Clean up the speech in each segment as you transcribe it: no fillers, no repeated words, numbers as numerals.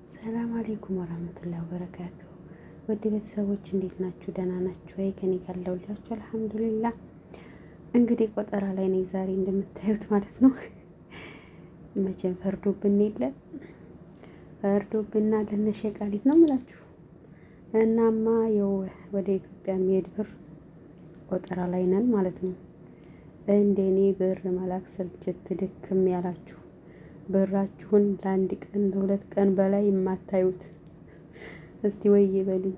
ሰላም አሌይኩም ወራህመቱላሂ ወበረካቱ። ውድ ቤተሰቦች እንዴት ናችሁ? ደህና ናችሁ ወይ? ከኔ ጋር አለሁላችሁ አልሐምዱሊላህ። እንግዲህ ቆጠራ ላይ ነኝ ዛሬ እንደምታዩት ማለት ነው። መቼም ፈርዶብን የለ ፈርዶብና ለነሸቃሊት ነው የምላችሁ። እናማ ያው ወደ ኢትዮጵያ የሚሄድ ብር ቆጠራ ላይ ነን ማለት ነው። እንደኔ ብር መላክ ስልችት ድክም ያላችሁ ብራችሁን ለአንድ ቀን ለሁለት ቀን በላይ የማታዩት እስቲ ወይ ይበሉኝ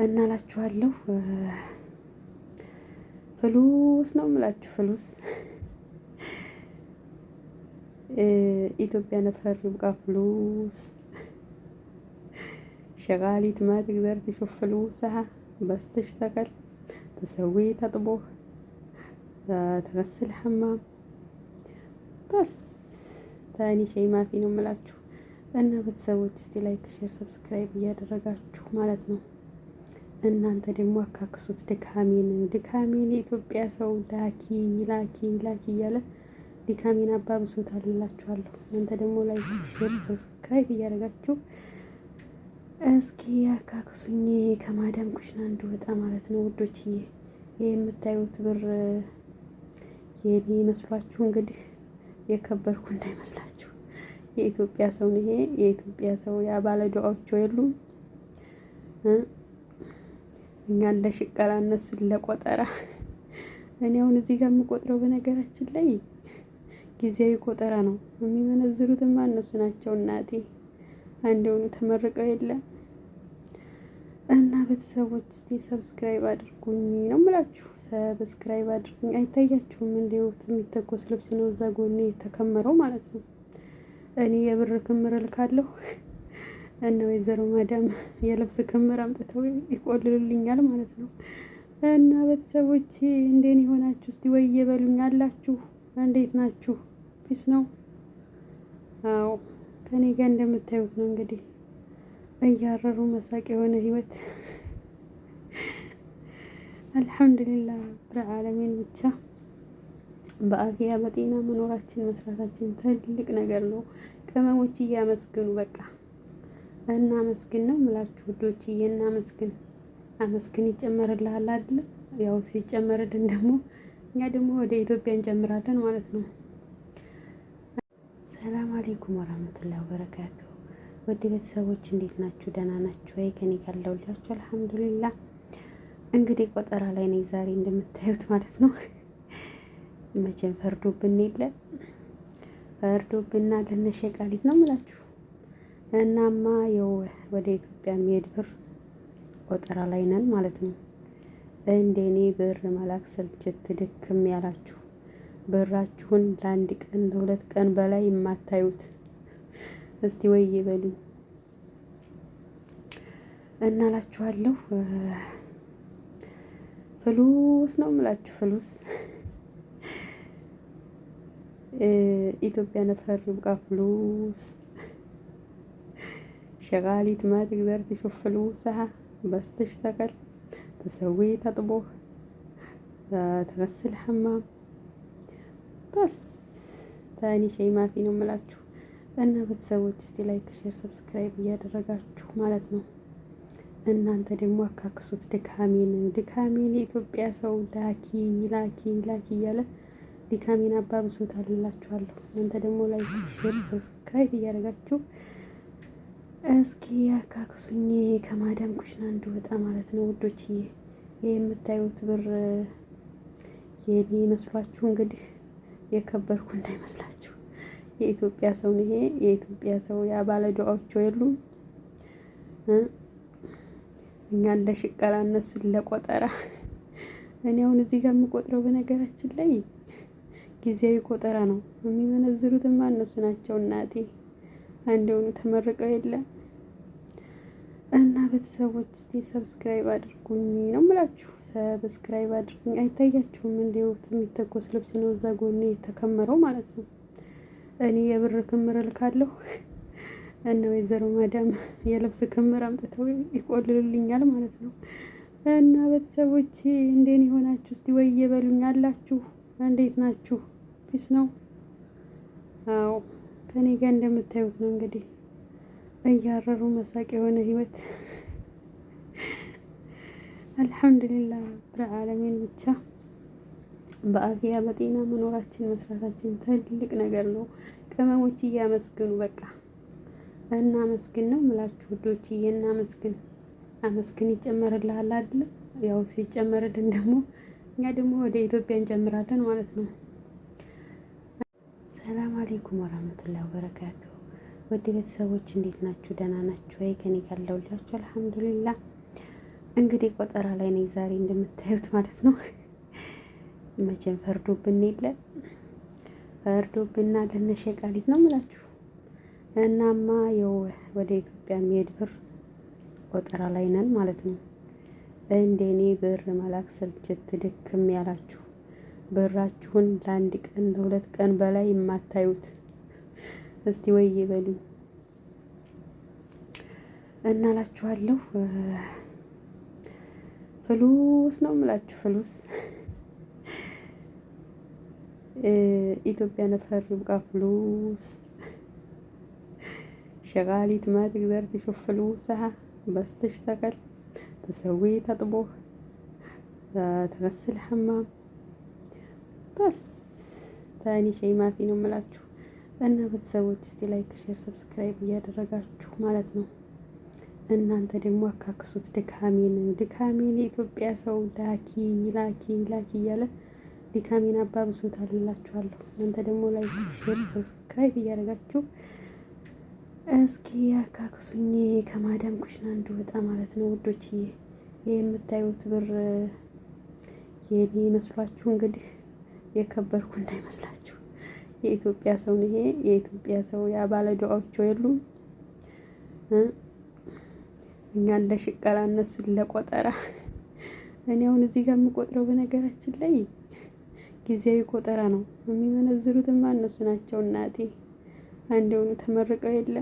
እናላችኋለሁ። فلوس ነው የምላችሁ فلوس። ኢትዮጵያ نفر يبقى فلوس شغاليت ما تقدر تشوف فلوسها بس تشتغل تسوي تطبخ تغسل حمام بس ثاني شي ما في ነው የምላችሁ። እና ቤተሰቦች እስቲ like፣ share፣ subscribe እያደረጋችሁ ማለት ነው። እናንተ ደግሞ አካክሱት ድካሜን ድካሜን የኢትዮጵያ ሰው ላኪ ላኪ ላኪ እያለ ድካሜን አባብሶታል እላችኋለሁ። እናንተ ደግሞ like፣ share፣ subscribe እያደረጋችሁ እስኪ አካክሱኝ ከማዳም ኩሽና እንድወጣ ማለት ነው ውዶችዬ። ይህ የምታዩት ብር የኔ መስሏችሁ እንግዲህ የከበርኩ እንዳይመስላችሁ። የኢትዮጵያ ሰው ነው ይሄ። የኢትዮጵያ ሰው ያ ባለ ዱዓዎቹ የሉም። እኛን ለሽቀላ እነሱን ለቆጠራ። እኔ አሁን እዚህ ጋር የምቆጥረው በነገራችን ላይ ጊዜያዊ ቆጠራ ነው። የሚመነዝሩትማ እነሱ ናቸው። እናቴ አንደውኑ ተመርቀው የለ እና ቤተሰቦች እስቲ subscribe አድርጉኝ ነው የምላችሁ። Subscribe አድርጉኝ። አይታያችሁም? እንዲሁ የሚተኮስ ልብስ ነው እዛ ጎኔ የተከመረው ማለት ነው። እኔ የብር ክምር እልካለሁ እና ወይዘሮ ማዳም የልብስ ክምር አምጥተው ይቆልሉልኛል ማለት ነው። እና ቤተሰቦች እንዴት የሆናችሁ እስቲ ወይ የበሉኝ አላችሁ። እንዴት ናችሁ? Peace ነው? አዎ ከኔ ጋር እንደምታዩት ነው እንግዲህ እያረሩ መሳቅ የሆነ ህይወት። አልሐምዱሊላህ ረብል ዓለሚን። ብቻ በአፍያ በጤና መኖራችን መስራታችን ትልቅ ነገር ነው። ቅመሞች እያመስግኑ በቃ እናመስግን ነው ምላችሁ ውዶችዬ፣ እናመስግን። አመስግን ይጨመርልሃል አይደለ? ያው ሲጨመርልን ደግሞ እኛ ደግሞ ወደ ኢትዮጵያ እንጨምራለን ማለት ነው። ሰላም አሌይኩም ወራህመቱላሂ ወበረካቱ። ውድ ቤተሰቦች እንዴት ናችሁ? ደህና ናችሁ ወይ? ከኔ ጋር አለሁላችሁ አልሐምዱሊላህ። እንግዲህ ቆጠራ ላይ ነኝ ዛሬ እንደምታዩት ማለት ነው። መቼም ፈርዶብን የለ ፈርዶብና ለነሸቃሊት ነው የምላችሁ። እናማ ያው ወደ ኢትዮጵያ የሚሄድ ብር ቆጠራ ላይ ነን ማለት ነው። እንደኔ ብር መላክ ስልችት ድክም ያላችሁ ብራችሁን ለአንድ ቀን ለሁለት ቀን በላይ የማታዩት እስቲ ወይ ይበሉኝ እናላችኋለሁ። فلوس ነው የምላችሁ فلوس። ኢትዮጵያ نفر يبقى فلوس شغاليت ما تقدر تشوف فلوسها بس تشتغل تسوي تطبخ تغسل حمام بس ثاني شي ما في ነው የምላችሁ። እና ቤተሰቦች እስቲ like፣ share፣ subscribe እያደረጋችሁ ማለት ነው። እናንተ ደግሞ አካክሱት ድካሜን ድካሜን የኢትዮጵያ ሰው ላኪ ላኪ ላኪ እያለ ድካሜን አባብሶታል እላችኋለሁ። እናንተ ደግሞ like፣ share፣ subscribe እያደረጋችሁ እስኪ አካክሱኝ ከማዳም ኩሽና እንድወጣ ማለት ነው ውዶችዬ። ይህ የምታዩት ብር የኔ መስሏችሁ እንግዲህ የከበርኩ እንዳይመስላችሁ። የኢትዮጵያ ሰው ነው ይሄ። የኢትዮጵያ ሰው ያ ባለ ዱዓዎቹ የሉም። እኛን ለሽቀላ እነሱን ለቆጠራ። እኔ አሁን እዚህ ጋር የምቆጥረው በነገራችን ላይ ጊዜያዊ ቆጠራ ነው። የሚመነዝሩትማ እነሱ ናቸው። እናቴ አንደውኑ ተመርቀው የለ እና ቤተሰቦች እስቲ subscribe አድርጉኝ ነው የምላችሁ። Subscribe አድርጉኝ። አይታያችሁም? እንዲሁ የሚተኮስ ልብስ ነው እዛ ጎኔ የተከመረው ማለት ነው። እኔ የብር ክምር እልካለሁ እና ወይዘሮ ማዳም የልብስ ክምር አምጥተው ይቆልሉልኛል ማለት ነው። እና ቤተሰቦች እንዴት የሆናችሁ እስቲ ወይ የበሉኝ አላችሁ። እንዴት ናችሁ? Peace ነው? አዎ ከኔ ጋር እንደምታዩት ነው እንግዲህ እያረሩ መሳቅ የሆነ ህይወት። አልሐምዱሊላህ ረብል ዓለሚን። ብቻ በአፍያ በጤና መኖራችን መስራታችን ትልቅ ነገር ነው። ቅመሞች እያመስግኑ በቃ እናመስግን ነው ምላችሁ ውዶችዬ፣ እናመስግን። አመስግን ይጨመርልሃል አይደለ? ያው ሲጨመርልን ደግሞ እኛ ደግሞ ወደ ኢትዮጵያ እንጨምራለን ማለት ነው። ሰላም አሌይኩም ወራህመቱላሂ ወበረካቱ። ውድ ቤተሰቦች እንዴት ናችሁ? ደህና ናችሁ ወይ? ከኔ ጋር አለሁላችሁ አልሐምዱሊላህ። እንግዲህ ቆጠራ ላይ ነኝ ዛሬ እንደምታዩት ማለት ነው። መቼም ፈርዶብን የለ ፈርዶብና ለነሸቃሊት ነው ምላችሁ። እናማ ያው ወደ ኢትዮጵያ የሚሄድ ብር ቆጠራ ላይ ነን ማለት ነው። እንደኔ ብር መላክ ስልችት ድክም ያላችሁ ብራችሁን ለአንድ ቀን ለሁለት ቀን በላይ የማታዩት እስቲ ወይ ይበሉኝ እናላችኋለሁ። فلوس ነው የምላችሁ فلوس። ኢትዮጵያ نفر يبقى فلوس شغاليت ما تقدر تشوف فلوسها بس تشتغل تسوي تطبخ تغسل حمام بس ثاني شي ما في ነው የምላችሁ። እና ቤተሰቦች እስቲ like፣ share፣ subscribe እያደረጋችሁ ማለት ነው። እናንተ ደግሞ አካክሱት ድካሜን ድካሜን የኢትዮጵያ ሰው ላኪ ላኪ ላኪ እያለ ድካሜን አባብሶታል እላችኋለሁ። እናንተ ደግሞ like፣ share፣ subscribe እያደረጋችሁ እስኪ አካክሱኝ ከማዳም ኩሽና እንድወጣ ማለት ነው ውዶችዬ። የምታዩት ብር የኔ መስሏችሁ እንግዲህ የከበርኩ እንዳይመስላችሁ። የኢትዮጵያ ሰው ነው ይሄ። የኢትዮጵያ ሰው ያ ባለ ዱዓዎቹ የሉም። እኛን ለሽቀላ እነሱን ለቆጠራ። እኔ አሁን እዚህ ጋር የምቆጥረው በነገራችን ላይ ጊዜያዊ ቆጠራ ነው። የሚመነዝሩትማ እነሱ ናቸው እናቴ። አንደውኑ ተመርቀው የለ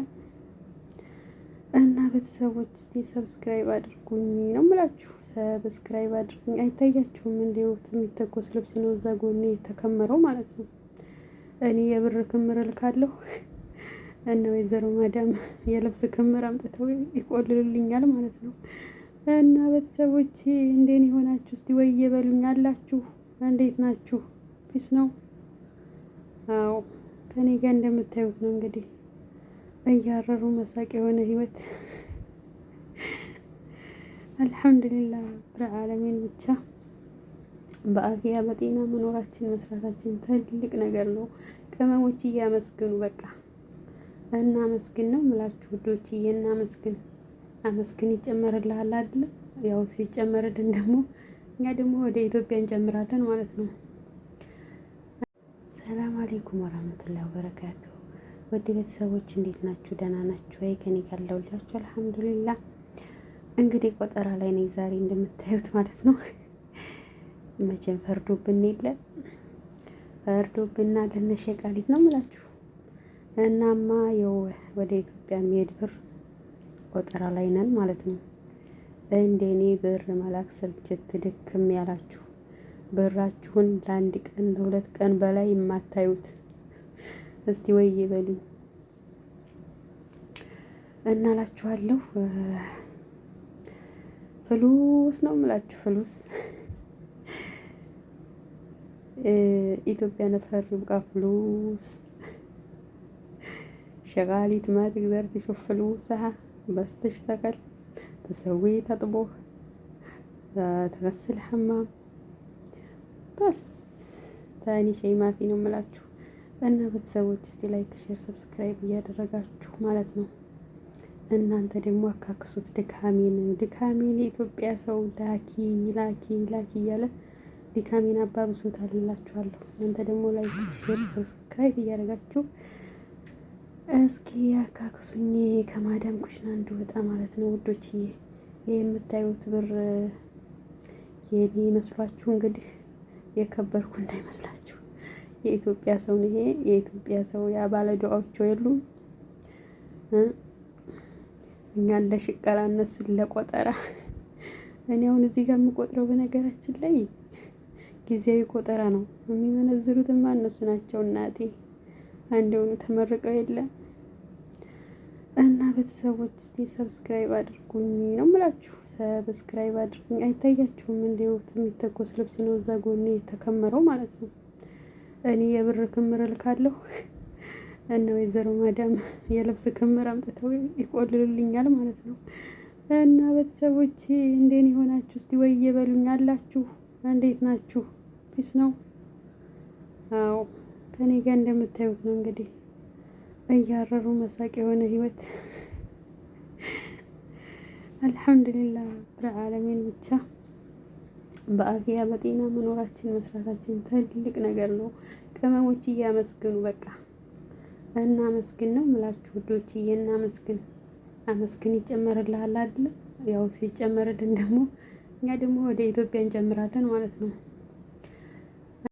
እና ቤተሰቦች እስቲ subscribe አድርጉኝ ነው የምላችሁ። Subscribe አድርጉኝ። አይታያችሁም? እንዲሁ የሚተኮስ ልብስ ነው እዛ ጎኔ የተከመረው ማለት ነው። እኔ የብር ክምር እልካለሁ እና ወይዘሮ ማዳም የልብስ ክምር አምጥተው ይቆልሉልኛል ማለት ነው። እና ቤተሰቦች እንዴት የሆናችሁ እስቲ ወይ እየበሉኝ አላችሁ። እንዴት ናችሁ? Peace ነው? አዎ ከኔ ጋር እንደምታዩት ነው እንግዲህ እያረሩ መሳቅ የሆነ ህይወት። አልሐምዱሊላህ ረብል ዓለሚን። ብቻ በአፍያ በጤና መኖራችን መስራታችን ትልቅ ነገር ነው። ቅመሞች እያመስግኑ በቃ እናመስግን ነው ምላችሁ ውዶችዬ፣ እናመስግን። አመስግን ይጨመርልሃል አይደለ? ያው ሲጨመርልን ደግሞ እኛ ደግሞ ወደ ኢትዮጵያ እንጨምራለን ማለት ነው። ሰላም አሌይኩም ወራህመቱላሂ ወበረካቱ። ውድ ቤተሰቦች እንዴት ናችሁ? ደህና ናችሁ ወይ? ከኔ ጋር አለሁላችሁ አልሐምዱሊላህ። እንግዲህ ቆጠራ ላይ ነኝ ዛሬ እንደምታዩት ማለት ነው። መቼም ፈርዶብን የለ ፈርዶብና ለነሸቃሊት ነው የምላችሁ። እናማ ያው ወደ ኢትዮጵያ የሚሄድ ብር ቆጠራ ላይ ነን ማለት ነው። እንደኔ ብር መላክ ስልችት ድክም ያላችሁ ብራችሁን ለአንድ ቀን ለሁለት ቀን በላይ የማታዩት እስቲ ወይ ይበሉኝ እናላችኋለሁ። فلوس ነው የምላችሁ فلوس። ኢትዮጵያ نفر يبقى فلوس شغاليت ما تقدر تشوف فلوسها بس تشتغل تسوي تطبخ تغسل حمام بس ثاني شي ما في ነው የምላችሁ። እና ቤተሰቦች እስቲ like፣ share፣ subscribe እያደረጋችሁ ማለት ነው። እናንተ ደግሞ አካክሱት ድካሜን ድካሜን የኢትዮጵያ ሰው ላኪ ላኪ ላኪ እያለ ድካሜን አባብሶታል እላችኋለሁ። እናንተ ደግሞ like፣ share፣ subscribe እያደረጋችሁ እስኪ አካክሱኝ ከማዳም ኩሽና እንድወጣ ማለት ነው ውዶችዬ። የምታዩት ብር የኔ መስሏችሁ እንግዲህ የከበርኩ እንዳይመስላችሁ። የኢትዮጵያ ሰው ነው ይሄ። የኢትዮጵያ ሰው ያ ባለ ዱዓዎቹ የሉም። እኛን ለሽቀላ እነሱን ለቆጠራ። እኔ አሁን እዚህ ጋር የምቆጥረው በነገራችን ላይ ጊዜያዊ ቆጠራ ነው። የሚመነዝሩትማ እነሱ ናቸው እናቴ። አንደውኑ ተመርቀው የለም። እና ቤተሰቦች እስቲ subscribe አድርጉኝ ነው የምላችሁ። Subscribe አድርጉኝ። አይታያችሁም? እንዲሁ የሚተኮስ ልብስ ነው እዛ ጎኔ የተከመረው ማለት ነው። እኔ የብር ክምር እልካለሁ እና ወይዘሮ ማዳም የልብስ ክምር አምጥተው ይቆልሉልኛል ማለት ነው። እና ቤተሰቦች እንዴት የሆናችሁ እስቲ ወይ እየበሉኝ አላችሁ። እንዴት ናችሁ? Peace ነው? አዎ ከኔ ጋር እንደምታዩት ነው እንግዲህ እያረሩ መሳቅ የሆነ ህይወት። አልሐምዱሊላህ ረብል ዓለሚን። ብቻ በአፍያ በጤና መኖራችን መስራታችን ትልቅ ነገር ነው። ቅመሞች እያመስግኑ በቃ እናመስግን ነው ምላችሁ ውዶችዬ፣ እናመስግን። አመስግን ይጨመርልሃል አይደለ? ያው ሲጨመርልን ደግሞ እኛ ደግሞ ወደ ኢትዮጵያ እንጨምራለን ማለት ነው።